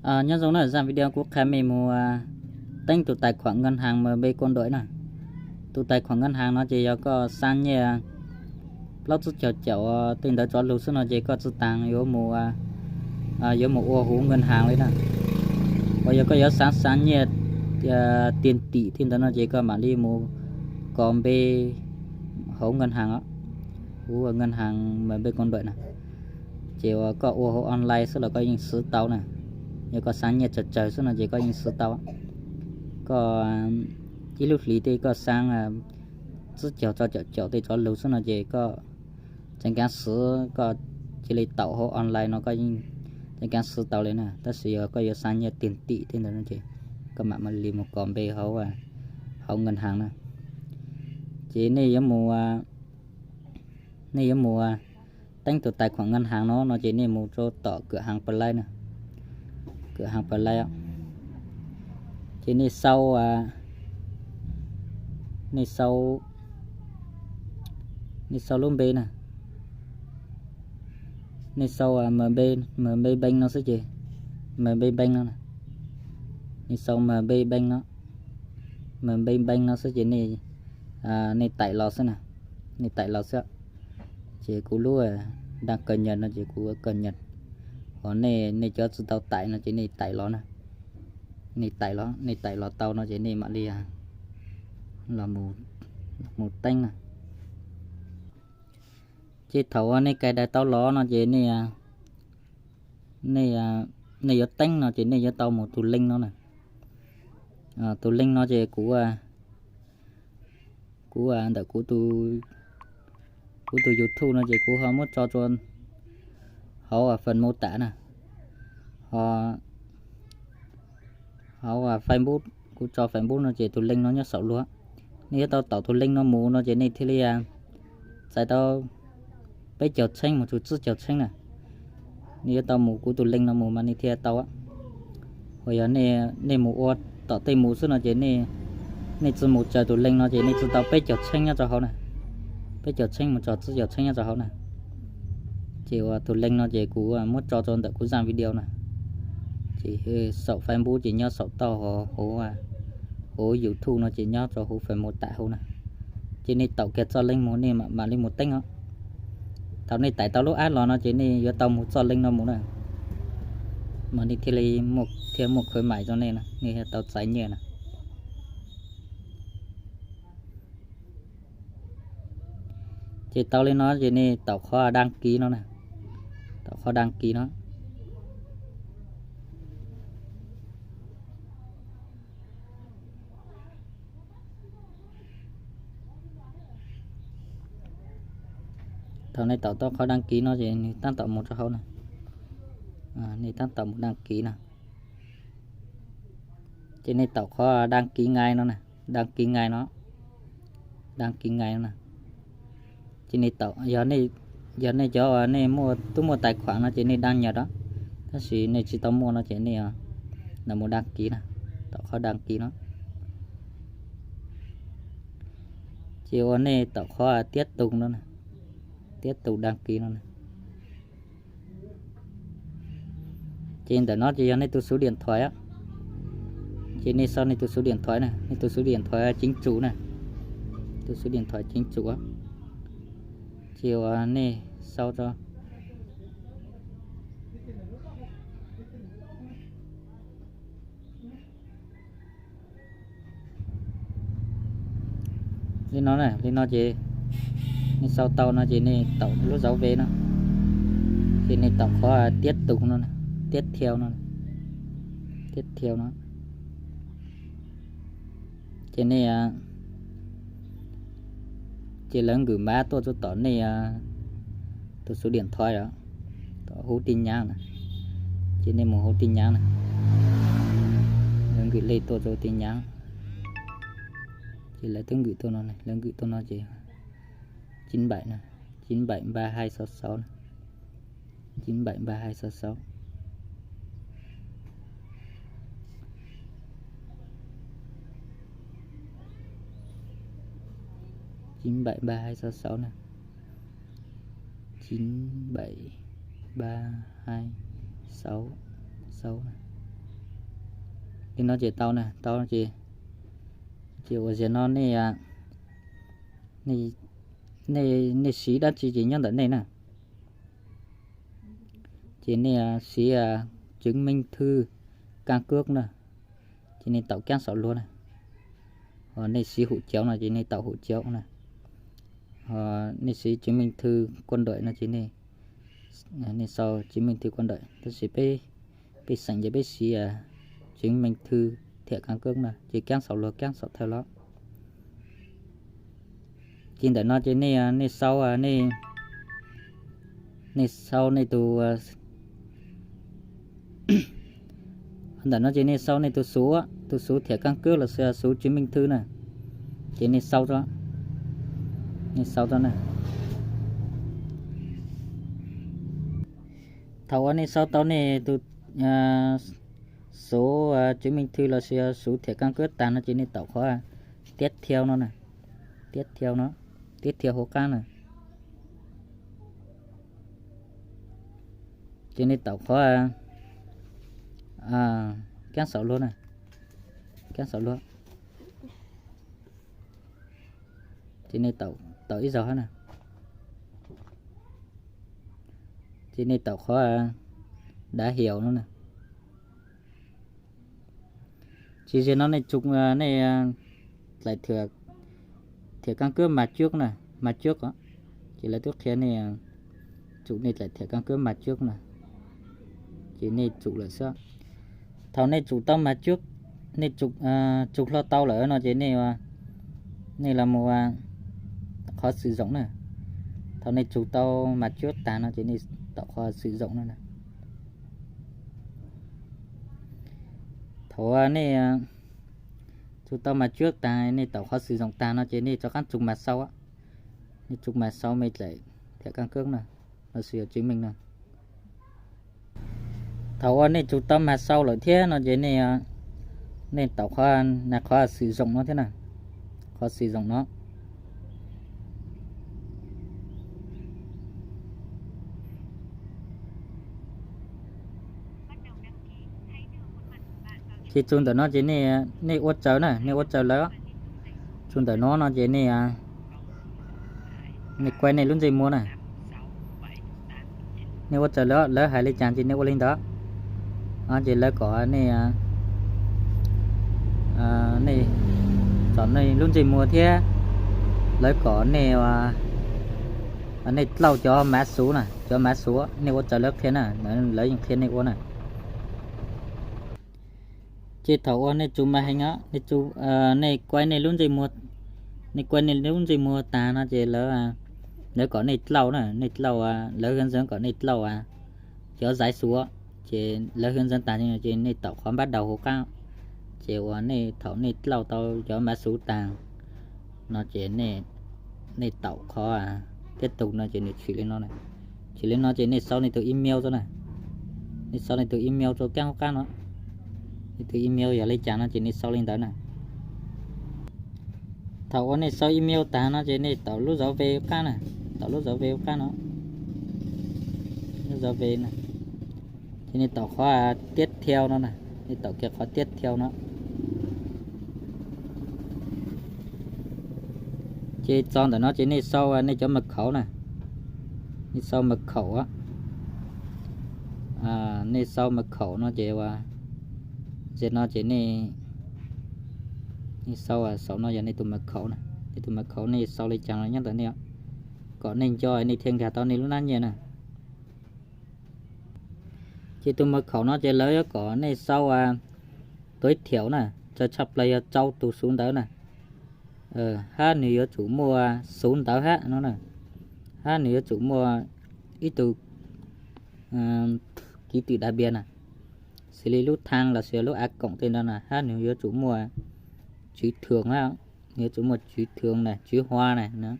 Nyob zoo na, zaj video kuv qha mej mus teeb tus tais khuam nkaj haas MB Công Đức na. Tus tais khuam nkaj haas no ces yog koj xaa nyiaj plaub tsib caug caum tej ntawd tsov lug xwb no ces koj tsi taag yuav mus ua huv nkaj haas li na. Uas yog koj yuav xaa xaa nyiaj tiag tim tej ntawd no ces koj mam li mus kos npe hauv nkaj haas, huv nkaj haas MB Công Đức na. Ces uas koj ua hauv online xwb los koj yeej siv tau na. Yog koj xaa nyiaj tsawg tsawg xwb no ces koj yeej siv tau. Koj ib lub hlis tej koj xaa tsib caug rau caum caum tej tsov lug xwb no ces koj tseem kaav siv, koj cia li taum hauv online no koj yeej tseem kaav siv tau li na. Tab sis yog koj yuav xaa nyiaj tiag tim tej ntawd no ces koj mam li mus kos npe hauv nkaj haas na. Ces nej yuav mus, nej yuav mus teeb tus tais khuam nkaj haas no no ces nej mus rau tom kawm haas Play na, kawm haas Play. Ces nej sau, nej sau, nej sau lub npe na, nej sau MB Bank no xwb ces, MB Bank no, nej sau MB Bank no, MB Bank no xwb ces nej, nej taim los xwb na, nej taim los xwb. Ces kuv lub daj kawg nyaj no ces kuv kawg nyaj, hos nej, nej cov tsi tau taim no ces nej taim los na, nej taim los, nej taim los tau no ces nej mam li los mus teeb na. Ces thaum uas nej kais dais tau los no ces nej, nej yuav teeb no ces nej yuav tau mus tus link no na. Tus link no ces kuv, kuv ntawm kuv tus YouTube no ces kuv ho muab tso rua hauv phần mô tả na, ho hauv Facebook, kuv tso Facebook no ces tus link no nyob saum luag. Nej yuav tau taum tus link no mus no ces nej thiaj li txais tau peb caug tsheeb mus txug tsib caug tsheeb na. Nej yuav tau mus kuv tus link no mus mas nej thiaj tau. Uas yog nej mus ua tom tej mus xwb no ces nej tsi mus tsaws tus link no ces nej tsi tau peb caug tsheeb nyob rau hauv na, peb caug tsheeb mus txug tsib caug tsheeb nyob rau hauv na. Ces uas tus link no ces kuv muab tso rau ntawm kuv zaj video na. Ces saum Facebook ces nyob saum toj, hauv, hauv YouTube no ces nyob rau hauv phần mô tả hauv na. Ces nej taum kiag txoj link mus nej mam li mus teeb os. Thaum nej taim tau lub app los no ces nej yuav tau mus txoj link no mus na, mas nej thiaj li, thiaj muaj khuyến mại rau nej na, nej thiaj tau txais nyiaj na. Ces tau li no ces nej taum qhov đăng ký no na, taum qhov đăng ký no. Thaum nej taum tau qhov đăng ký no ces nej tab tom mus rau hauv na, nej tab tom mus đăng ký na. Ces nej taum qhov đăng ký ngay no na, đăng ký ngay no, đăng ký ngay no na. Ces nej taum, yog nej cov uas nej muaj, twb muaj tài khoản no ces nej đăng nhập os, tab sis nej tsis tau muaj no ces nej mus đăng ký na, taum qhov đăng ký no. Ces uas nej taum qhov tiếp tục no, tiếp tục đăng ký no. Ces ntawm no ces yog nej tus số điện thoại, ces nej sau nej tus số điện thoại na, nej tus số điện thoại chính chủ na, tus số điện thoại chính chủ. Ces uas nej sau rau li no na, li no ces nej sau tau no ces nej taum lub dấu V no, ces nej taum qhov tiếp tục no, tiếp theo no, tiếp theo no. Ces nej, ces lawv nkws mã tuaj rau tom nej tus số điện thoại os, tom hub tin nhắn na. Ces nej mus hub tin nhắn na, lawv nkws lej tuaj rau tin nhắn. Ces lawv twb nkws tuaj no, lawv nkws tuaj no ces chín bảy no, chín bảy ba hai sáu sáu no, chín bảy ba hai sáu sáu. Chín bảy ba hai sáu sáu na, chín bảy ba hai sáu sáu na. Li no ces tau na, tau ces, ces ua ziag no nej, nej, nej siv dab tsi ces nyob ntawm nej na. Ces nej siv chứng minh thư căn cước na, ces nej taus kab saum luag na. Ho nej siv hộ chiếu no ces nej taus hộ chiếu na. Ho nej siv chứng minh thư quân đội no ces nej sau chứng minh thư quân đội, tab sis peb, peb xeem ces peb siv chứng minh thư thẻ căn cước na, ces kab saum luag kab saum thawj los. Ces ntawm no ces nej, nej sau, nej, nej sau nej tus, ntawm no ces nej sau nej tus số, tus số thẻ căn cước los sis số chứng minh thư na. Ces nej sau, nej sau tau na. Thaum uas nej sau tau nej tus số chứng minh thư los sis số thẻ căn cước tag no ces nej taus qhov tiếp theo no na. Tiếp theo no, tiếp theo hauv qab na. Ces nej taus qhov kab saum luag na, kab saum luag. Ces nej taus ib zaug hab na. Ces nej taus qhov đã hiểu no na. Ces zaum no nej tsum nej dlaim thẻ căn cước mà trước na, mà trước os. Ces lawv twb qhia nej tsum nej dlaim thẻ căn cước mà trước na. Ces nej tsum lawm xwb. Thaum nej tsum tau mà trước, nej tsum hlo tau lawm no ces nej, nej los mus qhov sử dụng na. Thaum nej tsum tau mà trước tag no ces nej taus qhov sử dụng no na. Thaum uas nej tsum tau mà trước tag, nej taus qhov sử dụng tag no ces nej rov qab tsum mà sau. Nej tsum mà sau mej dlaim thẻ căn cước na, los sis chứng minh na. Thaum uas nej tsum tau mà sau lawm thiab no ces nej, nej taus qhov, na qhov sử dụng no thiab na, qhov sử dụng no. Ces txug ntawm no ces nej ua raws na, nej ua raws lawv. Txug ntawm no no ces nej, nej kuaj nej lub ntsej muag na. Nej ua raws lawv, lawv hais li cas ces nej ua li ntawd. Ces lawv kom nej, nej tsom nej lub ntsej muag thiab lawv kom nej, nej lauj cov mã số na, cov mã số nej ua raws lawv qhia na, lawv yeej qhia nej ua na. Ces thaum uas nej tsum màn hình os, nej kuaj nej lub ntsej muag, nej kuaj nej lub ntsej muag tag no ces lawv, lawv kom nej lauj na, nej lauj, lawv hướng dẫn kom nej lauj cov giải số. Ces lawv hướng dẫn tag ces nej taus qhov bắt đầu hauv qab. Ces uas nej thaum nej lauj tau cov mã số tag no ces nej taus qhov tiếp tục no ces nws tshwm li no. Tshwm li no ces nej sau nej tus email rau na. Nej sau nej tus email rau kab hauv qab no. Nej tus email yog li cas no ces nej sau li ntawd na. Thaum uas nej sau email tag no ces nej taus lub zov ve qab na, taus lub zov ve qab no, lub zov ve na. Ces nej taus qhov tiếp theo no na, nej taus kiag qhov tiếp theo no. Ces txog ntawm no ces nej sau nej cov mật khẩu na, nej sau mật khẩu, nej sau mật khẩu no ces, ces no ces nej, nej sau saum no yog nej tus mật khẩu na, nej tus mật khẩu nej sau li cas los nyob ntawm nej, kom nej nco nej thiaj nkag tau nej lub hnab nyiaj na. Ces tus mật khẩu no ces lawv yuav kom nej sau tối thiểu na, txawm tshaj plaws yog rau tus số ntawd na, hab nws yuav tsum muaj số ntawd hab no na, hab nws yuav tsum muaj ib tug ký tự đặc biệt na, xws li lub thang los sis lub a koom tej ntawd na, hab nws yuav tsum muaj chữ thường hab, nws yuav tsum muaj chữ thường na, chữ hoa na.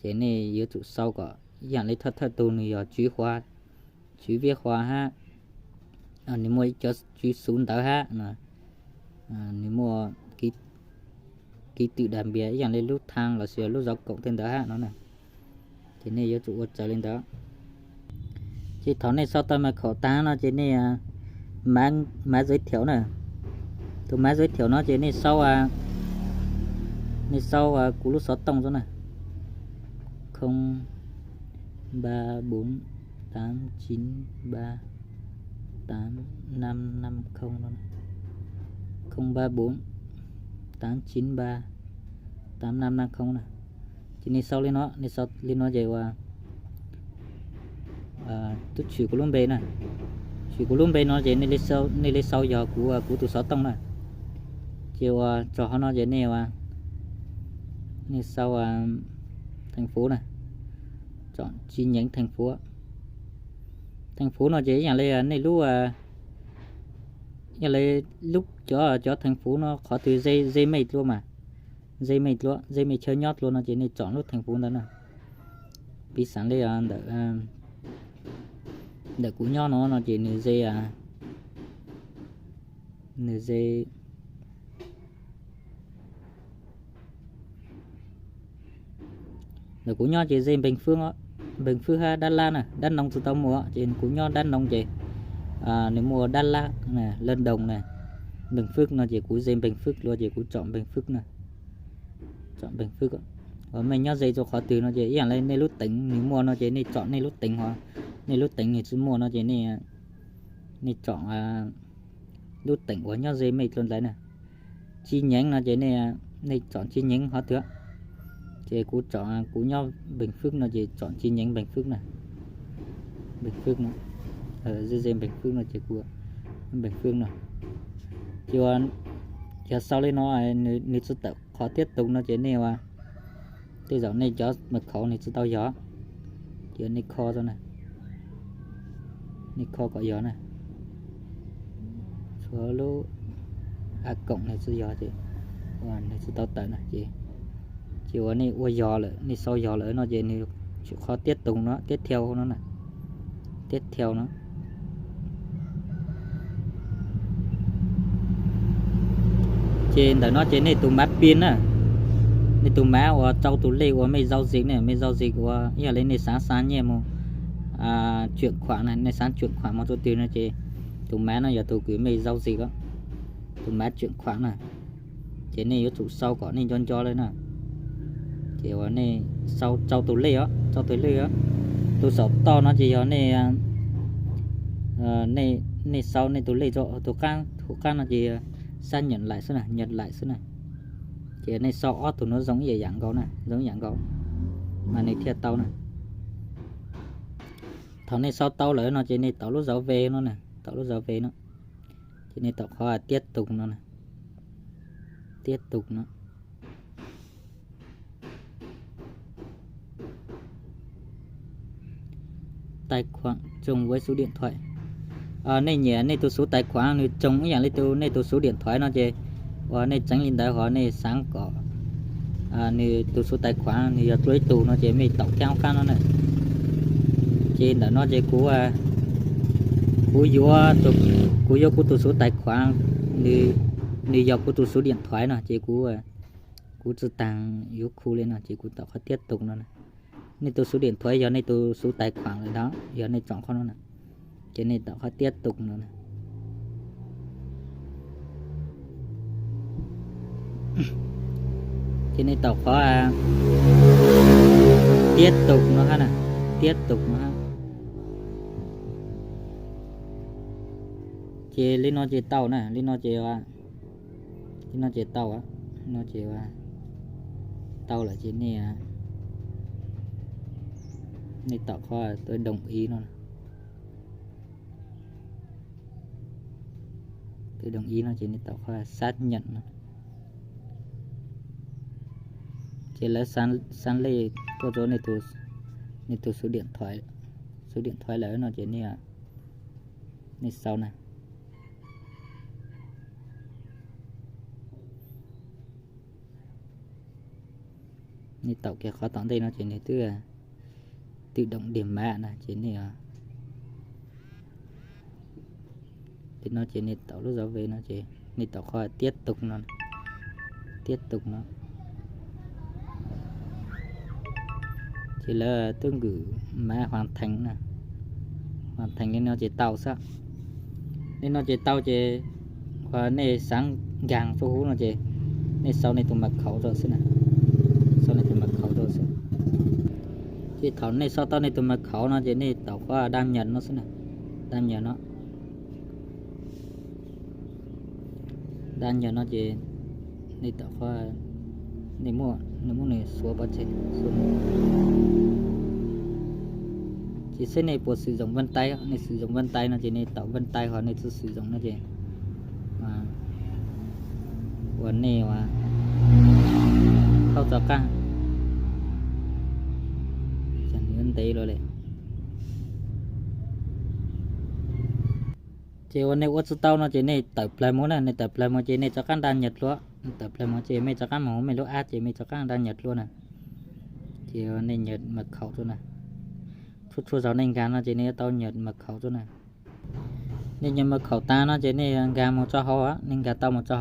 Ces nej yuav tsum sau kom ib yam li thawj thawj tug nws yog chữ hoa, chữ viết hoa hab, nws muaj ib cov chữ số ntawd hab, nws muaj ký tự đặc biệt ib yam li lub thang los sis lub zov koom tej ntawd hab no na. Ces nej yuav tsum ua raws li ntawd. Ces thaum nej sau tau mật khẩu tag no ces nej mã giới thiệu na, Tus mab giới thiệu no ces nej sau, nej sau kuv lub xov tooj xwb na. Không ba bốn tám chín ba tám năm năm không no. Không ba bốn tám chín ba tám năm năm không na. Ces nej sau li no, nej sau li no ces ua, tub tshwm kuv lub npe na. Tshwm kuv lub npe no ces nej li sau yog kuv, kuv tus xov tooj na. Ces ua txog qhov no ces nej ua, nej sau thành phố na, chọn chi nhánh thành phố. Thành phố no ces ib yam li nej lub, ib yam li lub cov, cov thành phố no qhov twg ze, ze mej dlua mas, ze mej dlua, ze mej chaw nyob dlua no ces nej chọn lub thành phố ntawd na. Piv xam li ntawm, ntawm kuv nyob no no ces nws ze, nws ze, ntawm kuv nyob ces ze Bình Phước, Bình Phước hab Đắk Lắk na, Đắk Nông tsis tau muaj ces kuv nyob Đắk Nông ces nws muaj Đắk Lắk, Lâm Đồng na, Bình Phước no ces kuv ze Bình Phước dlua ces kuv chọn Bình Phước na. Chọn Bình Phước. Uas mej nyob ze rau qhov twg no ces ib yam li nej lub teev nws muaj no ces nej chọn nej lub teev, ho nej lub teev nws tsis muaj no ces nej chọn lub teev uas nyob ze mej dlua ntawd na. Chi nhánh no ces nej chọn chi nhánh qhov twg. Ces kuv chọn kuv nyob Bình Phước no ces chọn chi nhánh Bình Phước na. Bình Phước no. Ze ze Bình Phước no ces kuv Bình Phước no. Ces yog sau li no, nws tsis tawm qhov tiếp tục no ces nej ua, tej zaum nej cov mật khẩu nws tsis tau yog, ces nej kho tau na, nej kho kom yog na. Tshuav lub a cộng nws tsis yog ces nws tsis tau tawm na ces, ces uas nej ua yog lawm, nej sau yog lawm no ces nws tsis qhov tiếp tục no, tiếp theo no na. Tiếp theo no. Ces ntawm no ces nej tus mã pin na, nej tus mã uas rau tus lej uas mej giao dịch ne, mej giao dịch uas ib yam li nej xaav xa nyiaj mus, chuyển khoản na, nej xaav chuyển khoản mus rau twg no ces tus mã no yog tus kws mej giao dịch, tus mã chuyển khoản na. Ces nej yuav tsum sau kom nej nco nco li na. Ces uas nej sau rau tus lej os, rau tus lej os. Tus saum toj no ces yog nej, nej sau nej tus lej rau tus qab, tus qab no ces xác nhận lại xwb na, nhập lại xwb na. Ces nej sau ob tug no zoo ib yam nkaus na, zoo ib yam nkaus mas nws thiaj tau na. Thaum nej sau tau lawm no ces nej taus lub dấu V no na, taus lub dấu V no. Ces nej taus qhov tiếp tục no, tiếp tục no. Tài khoản trùng với số điện thoại. Nej nyiam nej tus số tài khoản nws trùng ib yam li tus, nej tus số điện thoại no ces uas nej tseev li ntawd ho nej xaav kom nws tus số tài khoản nws yog dlua ib tug no ces mej taus kiag qab no na. Ces ntawm no ces kuv, kuv yuav, kuv yuav kuv tus số tài khoản, nws, nws yog kuv tus số điện thoại no ces kuv, kuv tsis taag yuav khu li no ces kuv taus qhov tiếp tục no na. Nej tus số điện thoại yog nej tus số tài khoản lawm ntag, yog nej chọn qhov no na. Ces nej taus qhov tiếp tục no na. Ces nej taus qhov tiếp tục no hab na, tiếp tục no hab. Ces li no ces tau na, li no ces, li no ces tau, no ces tau lawm ces nej, nej taus qhov tôi đồng ý no. Tôi đồng ý no ces nej taus qhov xác nhận no. Ces lawv xa lej tuaj rau nej tus số điện thoại, số điện thoại lawm no ces nej, nej sau na. Nej taus kiag qhov tom ntej no ces nws twb tự động điền mã na ces nej, ces no ces nej taus lub dấu V no ces nej taus qhov tiếp tục no, tiếp tục no. Ces lawv twb gửi mã hoàn thành na, hoàn thành li no ces tau xwb. Li no ces tau ces, uas nej xaav nkaag rua huv no ces nej sau nej tug mật khẩu rua xwb na. Sau nej tug mật khẩu rua xwb. Ces thaum nej sau tau nej tug mật khẩu no ces nej tau qhov đăng nhập no xwb na. Đăng nhập no. Đăng nhập no ces nej tau qhov, nej muab, nej muab nws xuav pov tseg. Ces seb nej puas sử dụng vân tay, nej sử dụng vân tay no ces nej tau vân tay hos nej tsi sử dụng no ces uas nej ua thaub rov qaab ntev lawm le. Ces uas nej ua tsi tau no ces nej tawm plawg mus na, nej tawm plawg mus ces nej rov qaab đăng nhập dlua, nej tawm plawg mus ces mej rov qaab moog mej lub app ces mej rov qaab đăng nhập dlua na. Ces nej nhập mật khẩu rua na. Txhua txhua zaug nej nkag no ces nej yuav tau nhập mật khẩu rua na. Nej nhập mật khẩu taag no ces nej nkag mus rua hauv, nej nkag tau mus rua